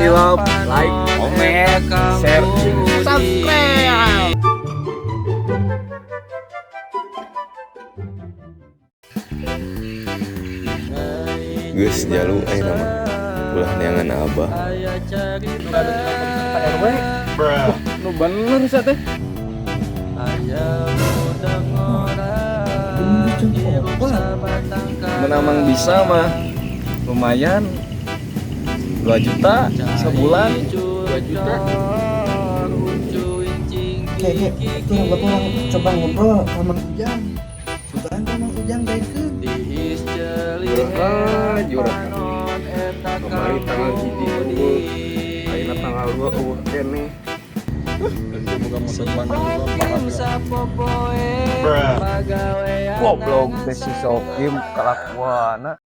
Hilap, like, komen, share, subscribe. Geus jalu ayeuna mah ulah neangan abah. Pak RW. Nu bener sia teh. Menamang bisa mah lumayan 2 juta sebulan, 2 juta. Kayak itu bapak coba ngobrol sama Mang Ujang. Sugan ka Mang Ujang daekeun. Jurah, jurah. Kemarin tanggal 1 eueuh. Ayeuna tanggal 2 eueuh keneh. Goblok teh si Sokim kalakuanna.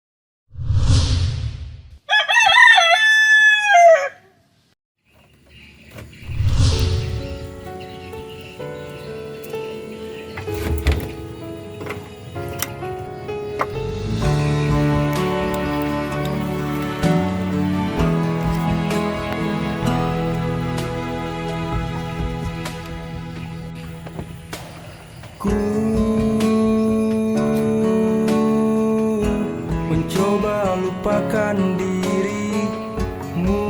Ku mencoba lupakan dirimu,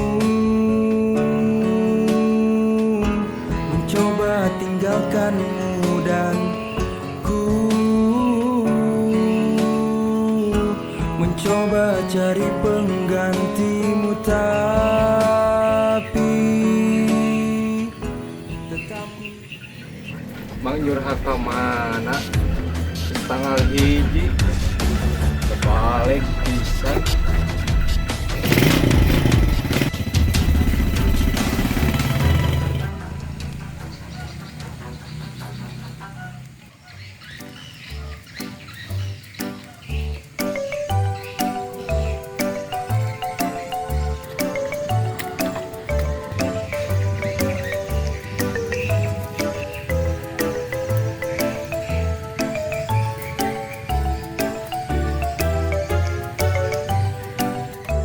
mencoba tinggalkanmu dan ku mencoba cari penggantimu, tapi tetap. Mang Jurha ka mana? Tanggal 1 kebalik pisan.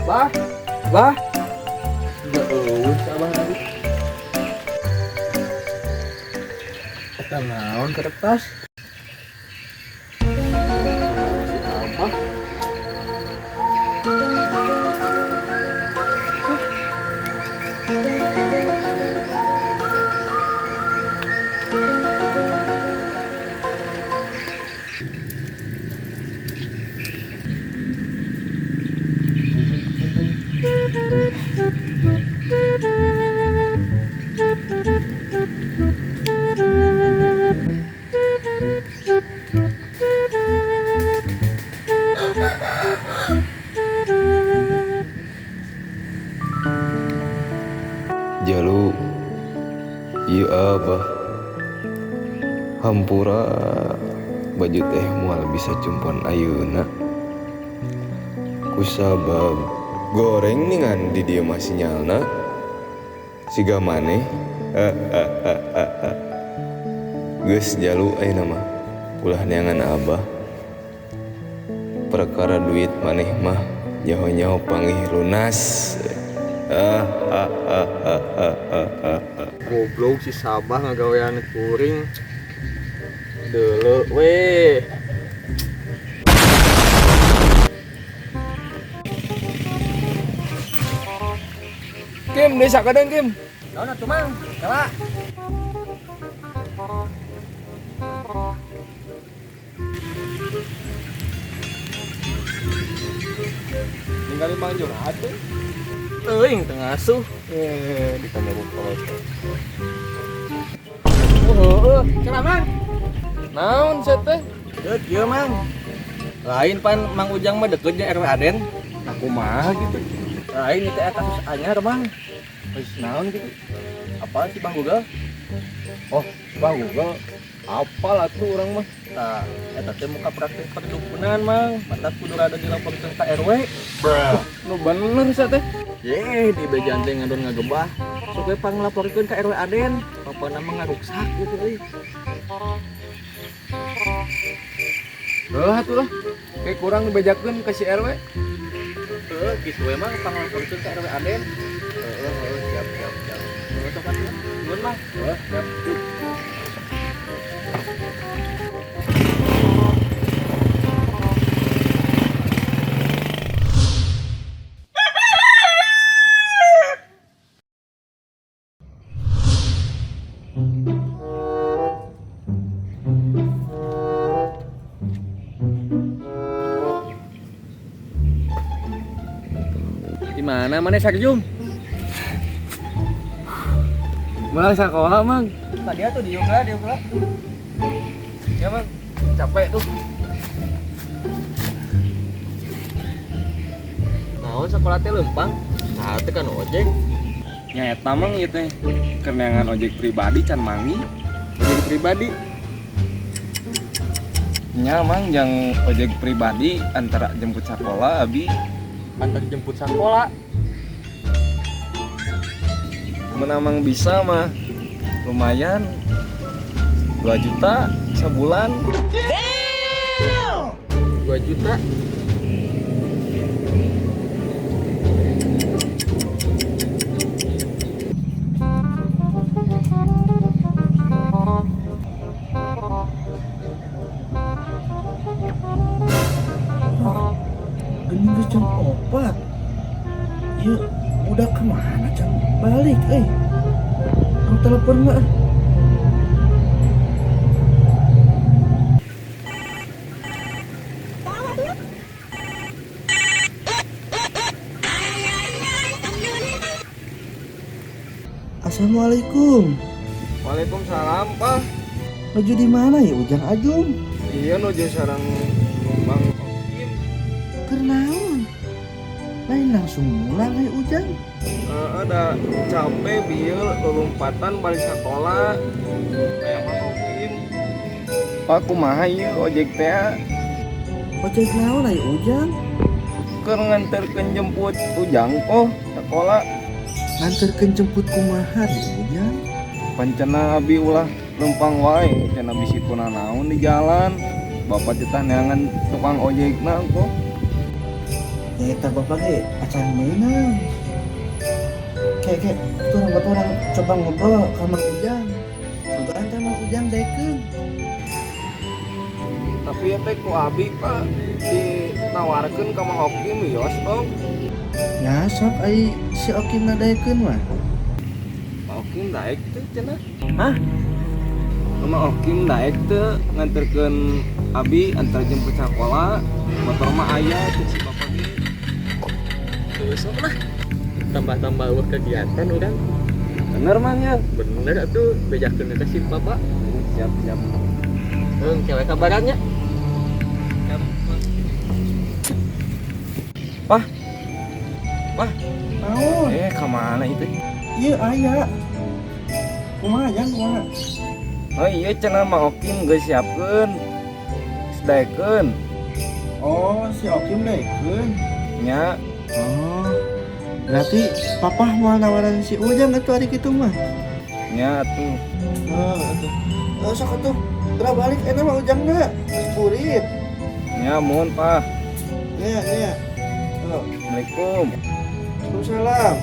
Bah, bah. Enggak eueuh si abah tadi. Eta naon kertas? Si abah. Jalu ieu abah hampura baju teh moal bisa cumpon ayeuna kusabab goreng ningan di dieu mah sinyalna siga maneh. Geus jalu ayeuna mah ulah neangan abah. Perkara duit maneh mah nyaho-nyaho panggih lunas. Goblok si Sabah ngagawean kuring. Deuleu weh. Kim, desa kadang Kim. Naon atuh Mang? Kala. Ninggalin Mang Jurhat tuh. Teuing teu ngasuh. Ditanya kolot. Oh, heueuh, cenah Mang. Naon sia teh? Deut ieu Mang. Lain pan Mang Ujang mah deket jeung RW Aden. Nah kumaha gitu. Lain itu kasus anyar Mang. Kasus naon gitu? Apa sih Bang Google? Oh, Bang Google. Apal atuh urang mah. Tah, eta teh muka praktek perdukunan Mang. Matak kudu rada dilaporkeun ka RW. Bruh. Nu bener sia teh. Ye, di bejan teh ngadon ngagebah. Sok we panglaporkeun ka RW Aden. Pokona mah ngaruksak gitu euy. Heuh atuh lah. Kayak kurang dibejakeun ka si RW. Heuh, kitu we mah panglaporkeun ka RW Aden. Heeh, Siap atuh. Nuhun, Mang. Siap. Di mana mana Sarjum? Malah sekolah, Mang. Tadi atuh di Yogla, di Yogla. Ya, Mang. Capek tuh. Naon sekolah teh leumpang? Nah, teh kan ojek. Nya eta Mang ieu teh. Keneangan ojek pribadi can mangi. Ojek pribadi. Nya Mang jang ojek pribadi antara jemput sekolah abi Antar jemput sekolah. menamang bisa mah lumayan 2 juta sebulan. 2 juta. Geuning geus jam 4. Ieu budak kemana can balik euy. Ang telepon mah. Assalamualaikum. Waalaikumsalam, Pak. Nuju di mana ya Ujang Ajum? Iya nuju sareng Bang Okim. Keur naon? Lain langsung mulang euy Ujang. Ada capek bieu lompatan balik sekolah. Kayak Bang Okim. Pak kumaha ieu ojek teh? Ojek naon euy Ujang? Keur nganterkeun jemput Ujang kok sekolah. Nganterkeun jemput kumaha di Ujang? Pancena abi ulah lempang wae cenah bisi naon di jalan. Bapak titah neangan tukang ojekna kok. Ya eta bapak ge acan meunang. Kayak tuh orang bapak orang coba ngobrol ka Mang Ujang. Sugan teh Mang Ujang daekeun. Tapi ya teh ku abi Pak ditawarkeun ka Mang Okim wios dong. Ya sok ai si Okim nadaekeun mah. Mang Okim daek teh cenah. Hah? Mang Okim daek teh nganterkeun abi antar jemput sakola, motor mah aya cek si bapak ge. Tuh sok lah. Tambah-tambah eueuh kegiatan urang. Bener Mang ya? Bener atuh bejakeun ka si bapak. Siap siap. Heung, cewek kabarannya. Pah. Pah. Naon? Ka mana itu? Ieu aya. Kumaha Jang kumaha? Oh iya cenah Mang Okim geus siapkeun. Geus daekeun. Oh, si Okim daekeun. Nya. Oh. Berarti papa mau nawaran si Ujang atuh ari kitu mah. Nya atuh. Heeh, atuh. Sok atuh. Geura balik enak mah Ujangna. Geus burit. Nya mohon Pak. Nya, nya. Tuh. Assalamualaikum. Waalaikumsalam.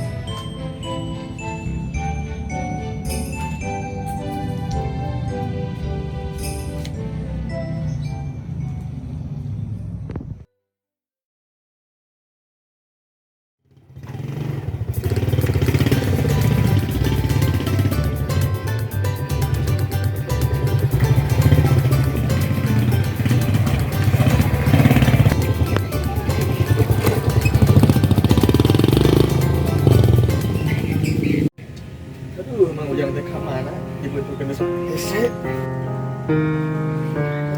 Aduh, Mang Ujang teh ka mana? Dibutuhkeun sok hese.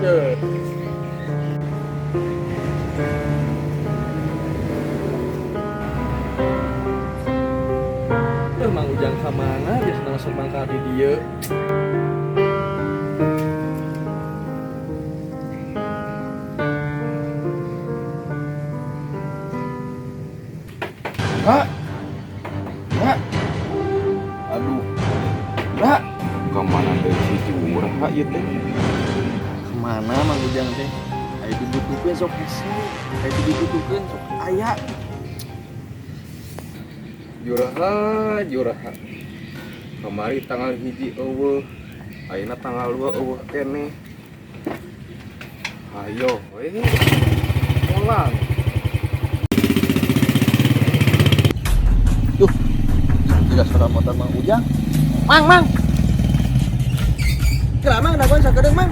Aduh. Aduh, Mang Ujang ka mana? Biasana langsung mangkal di dieu. Kak. Kak. Aduh. Kak. Kemana deui si Jurah ieu teh? Kemana Mang Ujang teh? Aya dibutuhkeun sok hese, aya dibutuhkeun sok aya. Juraha, Juraha. Kamari tanggal 1 euweuh, ayeuna tanggal 2 euweuh keneh. Ayo we. Pulang. Duh. Tidak suara motor Mang Ujang. Mang, Mang. Kira Mang dagoan sakedeung Mang.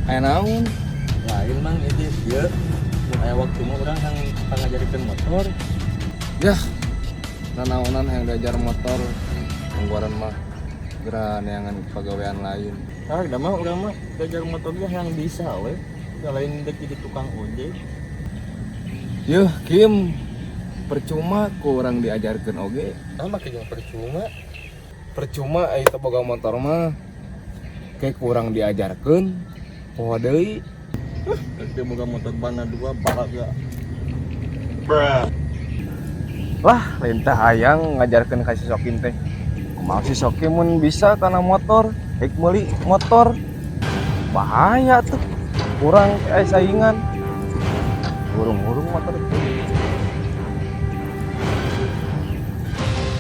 Aya naon? Lain Mang itu ieu. Mun aya waktu mah urang kang ngajarikeun motor. Yah. Nanaonan hayang diajar motor. Angguaran mah geura neangan pagawean lain. Ah, da mah urang mah diajar motor ge hayang bisa we. Da lain dek jadi tukang ojek. Yuh, Kim. Percuma ku urang diajarkeun oge. Ah, make jeung percuma. Percuma aya teu boga motor mah. Kayak kurang diajarkeun. Poho deui. Dek boga motor bana 2 balaga. Lah, lain teh hayang ngajarkeun ka si Sokim teh. Kumaha si Sokim mun bisa kana motor, rek meuli motor. Bahaya tuh. Kurang saingan. Hurung-hurung motor teh.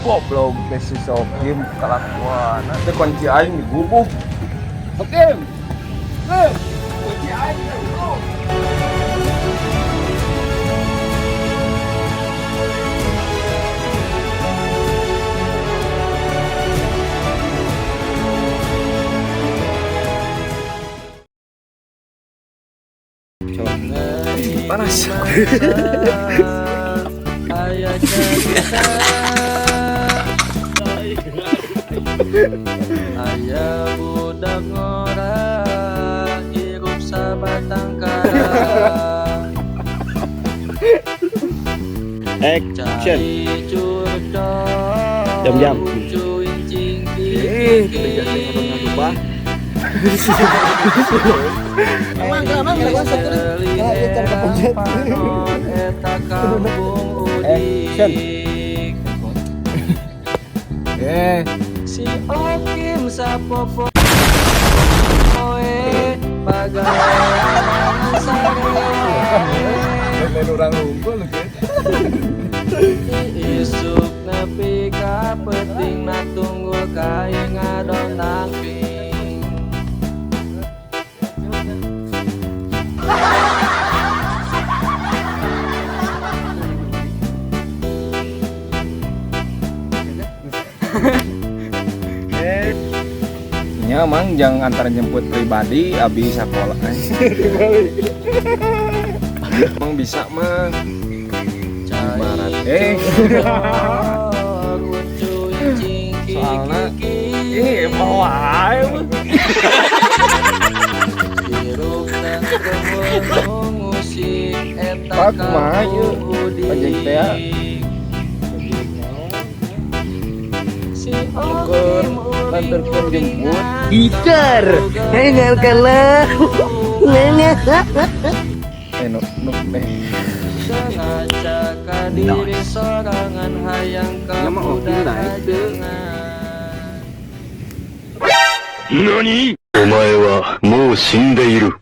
Goblok teh si Sokim kalakuan. Teh kunci aing digubuk. Sokim. Heh, kunci aing digubuk. Panas. Aya cerita. Aya budak ngora hirup sabatang kara. Action. Jam-jam. Eh, kita jadi ngomong ngagubah. Mang, Mang, dagoan sakedeung. Ah, ieu can kapencet. Action. Eh, Si Okim sapopoe pagawean sare. Lain urang unggul ge. Isuk nepi ka peuting na tunggul kai ngadon tangping. Nya Mang jangan antar jemput pribadi abi sakola. Mang bisa mah. Ibarat soalna mau wae mah. Pak kumaha ieu? Ojek teh ya. Keur nganterkeun jemput. Gitar. Engal kalah. Nu nu teh. Ya mah oke naik teu. 何お前はもう死んでいる。